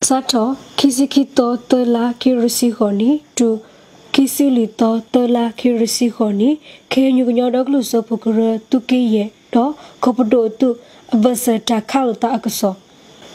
စးထီၣ် ခံဆံခံသီ သၢလါ ခံကထိခံဆံဃိးနံၣ် တုၤ ခံဆံလွံၢ်သီ သၢလါ ခံကထိခံဆံဃိးနံၣ် ခ့ၣ်အဲၣ်ယူၣ် ကညီဒီကလုာ်စၢဖှိၣ်ကရၢ သုးက့ယဲၢ် ဒီး ကီၢ်ပဒိၣ်အသုး အဘၢၣ်စၢၤတၢ်ခးလိာ်သးအကစီၣ်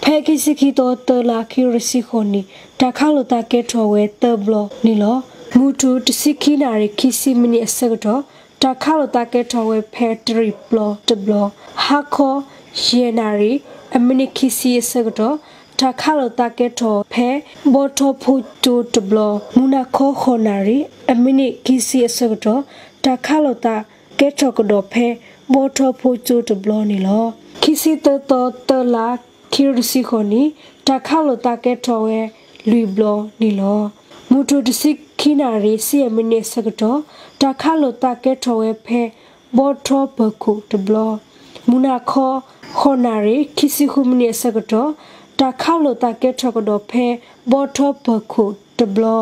ဖဲခံဆံခံသီ သၢလါ ခံကထိခံဆံဃိးနံၣ် တၢ်ခးလိာ်သးကဲထီၣ်ဝဲသၢဘျီန့ၣ်လီၤ. မုၢ်ထူၣ် တဆံခံနၣ်ရံၣ် ခံဆံမံးနံးအဆၢကတီၢ် တၢ်ခးလိာ်သးကဲထီၣ်ဝဲဖဲတရံးပျီတဘျီ, ဟါခီ ယဲၢ်နၣ်ရံၣ် အမံးနံးခံဆံအဆၢကတီၢ် တၢ်ခးလိာ်သးကဲထီၣ်ဖဲ ဘီထီဖိကၠိတဘျီ, မုၢ်နၤခီ ဃိးနၣ်ရံၣ် အမံးနံးခံဆံအဆၢကတီၢ် တၢ်ခးလိာ်သးကဲထီၣ်ကဒီးဖဲ ဘီထီဖိကၠိတဘျီန့ၣ်လီၤ. ခံဆံသၢသီ သၢလါ ခံကထိခံဆံဃိးနံၣ် တၢ်ခးလိာ်သးကဲထီၣ်ဝဲလွံၢ်ဘျီန့ၣ်လီၤ. မုၢ်ထူၣ် တဆံခံနၣ်ရံၣ် ဆံယဲၢ်မံးနံးအဆၢကတီၢ် တၢ်ခးလိာ်သးကဲထီၣ်ဝဲဖဲ ဘီထီပၢၤခိၣ်တဘျီ, မုၢ်နၤခီ ဃိးနၣ်ရံၣ် ခံဆံဃုမံးနံးအဆၢကတီၢ် တၢ်ခးလိာ်သးကဲထီၣ်ကဒီးဖဲ ဘီထီပၢၤခိၣ်တဘျီ,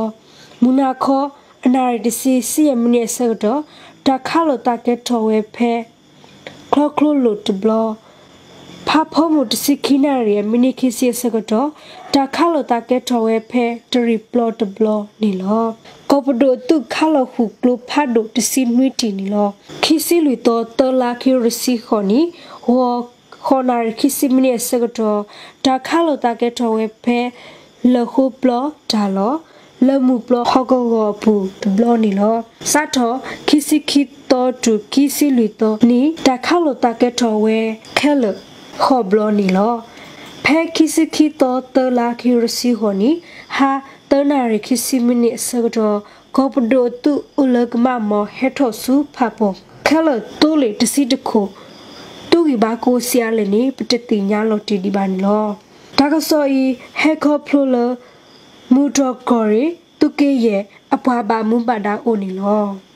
မုၢ်နၤခီ အနၣ်ရံၣ်တဆံ ဆံယဲၢ်မံးနံးအဆၢကတီၢ် တၢ်ခးလိာ်သးကဲထီၣ်ဝဲဖဲ ချီချီလိာ်တဘျီ, ဖးဖီမုၢ် တဆံခံနၣ်ရံၣ် အမံးနံးခံဆံအဆၢကတီၢ် တၢ်ခးလိာ်သးကဲထီၣ်ဝဲဖဲတရံးပျီတဘျီန့ၣ်လီၤ. ကီၢ်ပဒိၣ်အသုးခးလီၤဃုာ်ကျိဖးဒိၣ်တဆံနွံတံၢ်န့ၣ်လီၤ. ခံဆံလွံၢ်သီ သၢလါ ခံကထိခံဆံဃိးနံၣ် ဂီၤ ဃိးနၣ်ရံၣ် ခံဆံမံးနံးအဆၢကတီၢ် တၢ်ခးလိာ်သးကဲထီၣ်ဝဲဖဲ လၢၢ်ဃိပျီတၢ်လီၢ် လၢၢ်မုၢ်ပျီဟီၣ်ကဝီၤအပူၤတဘျီန့ၣ်လီၤ. စးထီၣ် ခံဆံခံသီ တုၤ ခံဆံလွံၢ်သီနံၣ် တၢ်ခးလိာ်သးကဲထီၣ်ဝဲခဲလၢာ်ဃိးဘျီန့ၣ်လီၤ. ဖဲခံဆံခံသီ သၢလါ ခံကထိခံဆံဃိးနံၣ် ဟါ သၢနၣ်ရံၣ် ခံဆံမံးနံးအဆၢကတီၢ် ကီၢ်ပဒိၣ်အသုးအိၣ်လၢကမၣ်မီၤဟဲထီၣ်ဆူဖးပူၤ ခဲလၢာ်သိလ့ၣ်တဆံတခိၣ် သူဂံၢ်ဘါကိးဆံးအါလဲၣ်န့ၣ် ပတသ့ၣ်ညါလီၤတံၢ်ဒံးဘၣ်န့ၣ်လီၤ. တၢ်ကစီၣ်အံၤ ဟဲခီဖျိလၢ မုၢ်တြီၢ်ကီၢ်ရ့ၣ် သုးက့ယဲၢ် အပှၤဘၣ်မူဘၣ်ဒါအိၣ်န့ၣ်လီၤ.